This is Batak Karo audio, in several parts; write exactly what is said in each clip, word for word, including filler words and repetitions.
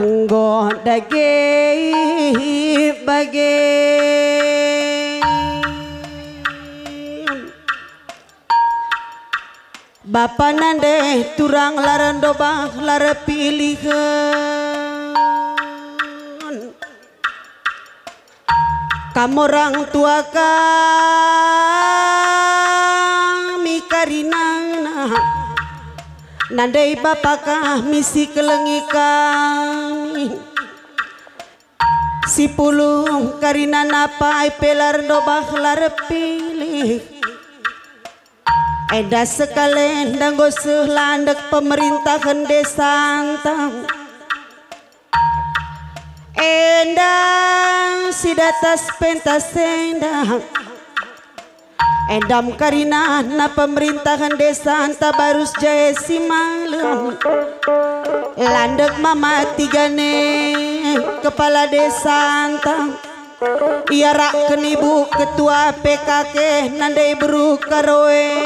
Enggo dage bage. Bapa nande turang la rendo bah la erpilihen. Kam orang tua kami karina, nandai bapa kami si kelengi kami. Si pulung karina napa ai pe la rendo bah la erpilih. Enda sekali enda enggo seh landek pemerintahen desanta. Enda si datas pentas enda. Endam karina na pemerintahen desanta barus jahe si malem. Landek mama tigane kepala desanta. Iarakken ibu ketua P K K nandai beru Karoe.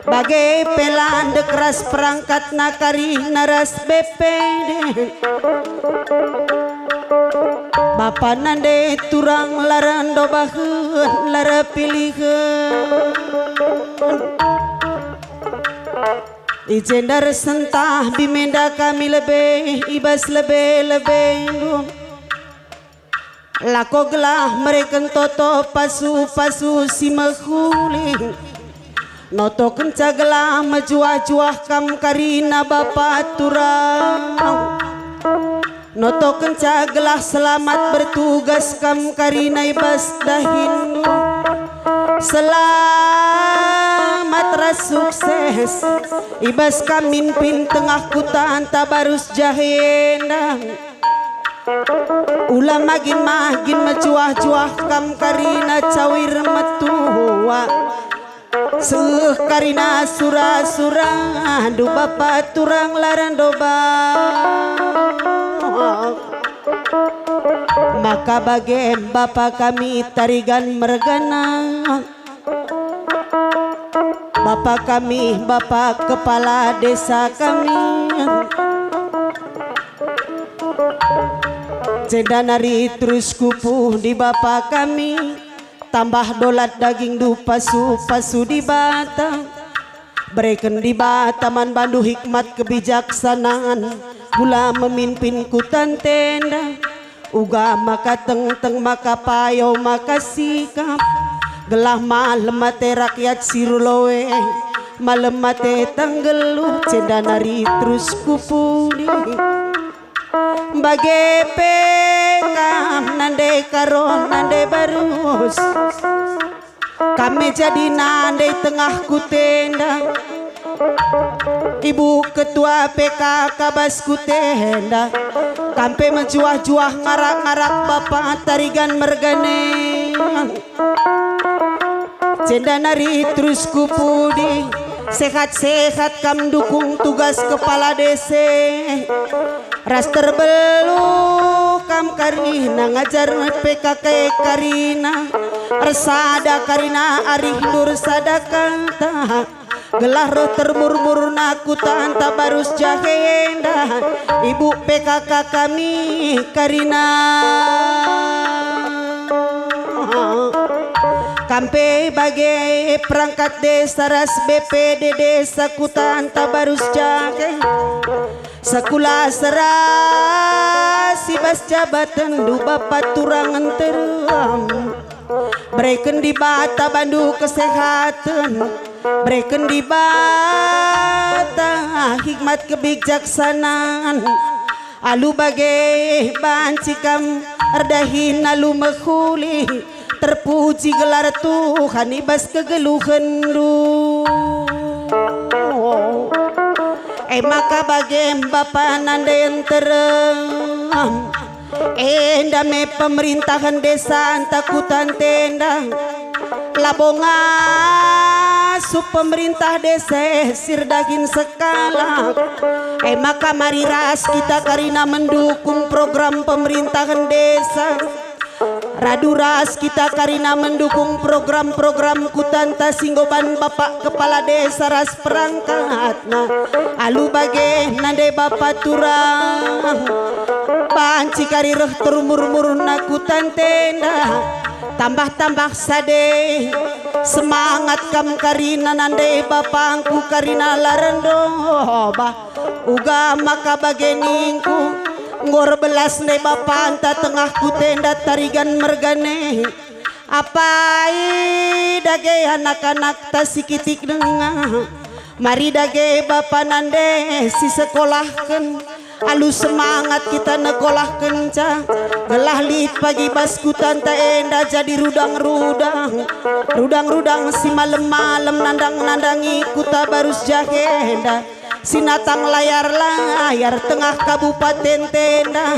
Bage pe landek ras perangkatna karina ras B P D. Bapa nande turang la rendo bahen la erpilihen. I jenda resentah bimenda kami lebe i bas lebe-lebendu. Lako gelah mereken toto pasu-pasu si mehuli. Notokenca gelah mejuah-juah kam karina bapa turang. Notokenca gelah selamat bertugas kam karina i bas dahinndu. Selamat ras sukses i bas kam mimpin tengah kutanta barus jahe enda. Ula magin-magin mejuah-juah kam karina cawir metua. Seh karina sura-surandu bapa turang la rendo bah. Maka bage bapa kami Tarigan mergana. Bapa kami, bapa kepala desa kami. Jenda nari terus kupuh di bapa kami, tambah dolat dagingndu pasu-pasu Dibata. Bereken Dibata man bandu hikmat kebijaksanaan, gula memimpin kutanta enda. Uga maka tengteng, maka payo, maka sikap, gelah malem ate rakyat si erloe, malem ate tanggeluh, jenda nari terus ku pudi. Bage pe kam nande Karo, nande Barus. Kam me jadi nande i tengah kutanta. Ibu ketua P K K bas kutanta. Kam pe mejuah-juah ngarak-ngarak bapa Tarigan mergana. Jenda nari terus ku pudi, sehat-sehat kam dukung tugas kepala desa. Ras terbeluh kam karina ngajar P K K karina, ersada karina arihndu ersada kata, gelah reh termurmurna kutanta Barus jahe enda, Ibu P K K kami karina. Kam pe bage perangkat desa ras B P D desa kutanta Barus jahe. Sekula seras i bas jabatenndu bapa turang nterem. Bereken Dibata bandu kesehaten. Bereken Dibata hikmat kebijaksanaan. Alu bage banci kam erdahin alu mehuli. Terpuji gelar Tuhan i bas kegeluhenndu. E maka bage bapa nande nterem, enda me pemerintahen desa ntah kuta ntenda. Labo ngasup pemerintah desa e si erdahin sekalak. E maka mari ras kita karina mendukung program pemerintahen desa. Radu ras kita karina mendukung program-program kutanta si enggo ban Bapak Kepala Desa ras perangkatna. Alu bage nande Bapa turang, banci kari reh terumur-umurna kuta ntenda. Tambah-tambah sade semangat kam karina nande bapangku karina la rendobah. Uga maka bage ningku, enggo erbelas nde bapanta tengah kutenda tarigan mergane. Apai dage anak-anakta si kitik denga, mari dage bapa nande si sekolahken. Alu semangat kita nekolahkenca, gelah lit pagi bas kutanta enda jadi rudang-rudang, rudang-rudang si malem-malem nandang-nandangi kuta barus jahenda. Sinatang layar-layar tengah kabupaten tenda,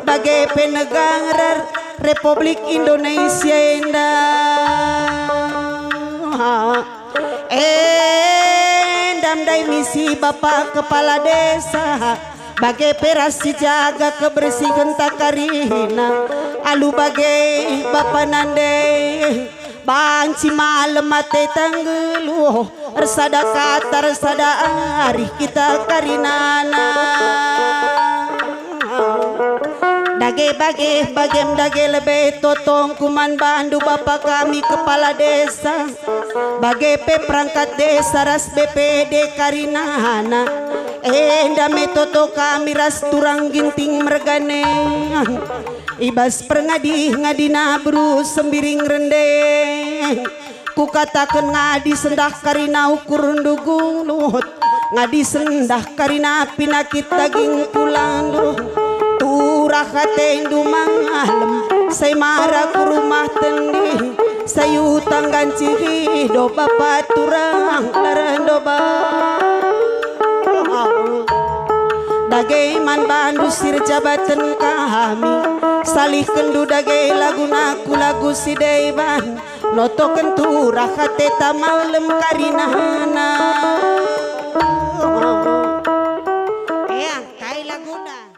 bage pe negara Republik Indonesia enda. Enda ndai misi Bapak Kepala Desa, bage pe ras si jaga kebersihen takarina. Alu bage Bapa nande. Banci malem ateta nggeluh, ersada kata ersada arih kita karinana. Dage bage, bagem dage lebe totongku man bandu Bapa kami Kepala Desa, bage pe perangkat desa ras B P D karinana. Enda me toto kami ras turang Ginting mergane. I bas perngadi-ngadina beru Sembiring Rende, kukataken ngadi sendah karina ukurndu gulut, ngadi sendah karina pinakit dagingku landu. Turah atendu malem, sai mara ku rumah tendi, sayu tanggan cihi do Bapa turang la rendobah. Dage man bandu si erjabaten kami, salihkenndu dage laguna ku lagu si deban, notoken turah ateta malem karinana. Ea, kai laguna?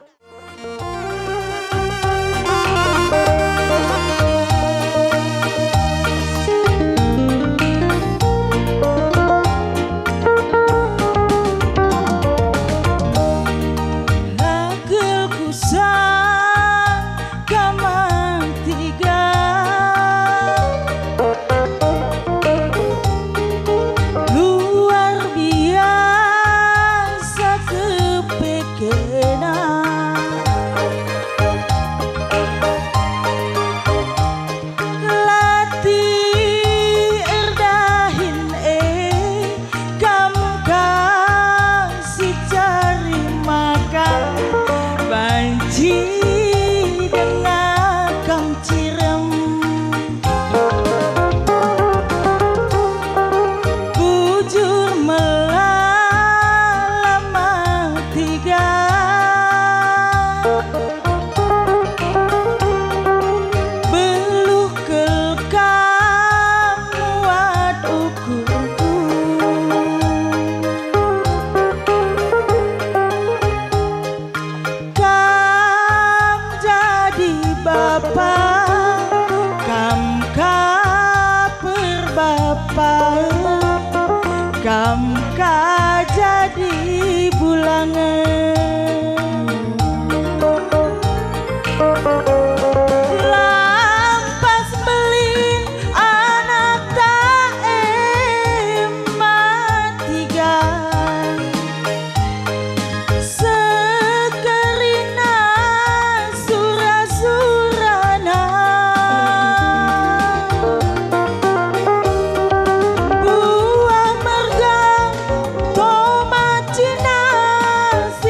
Lagelku sangkaman tiga, luar biasa kepekena. Latih erdahin e, kam ka si cari makan, banci denga kam cirem. Bujur melalang tiga. Beluh kel kam muat ukurku. Kam jadi bapa, kam ka perbapa, kam ka jadi bulangen. Lampas mbelin anakta e matiga. Sekerina sura-surana. Buah merga tomat cinas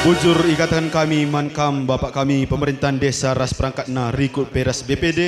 Bujur ikataken kami man kam, Bapak kami, pemerintahan desa ras perangkatna, rikut pe ras B P D,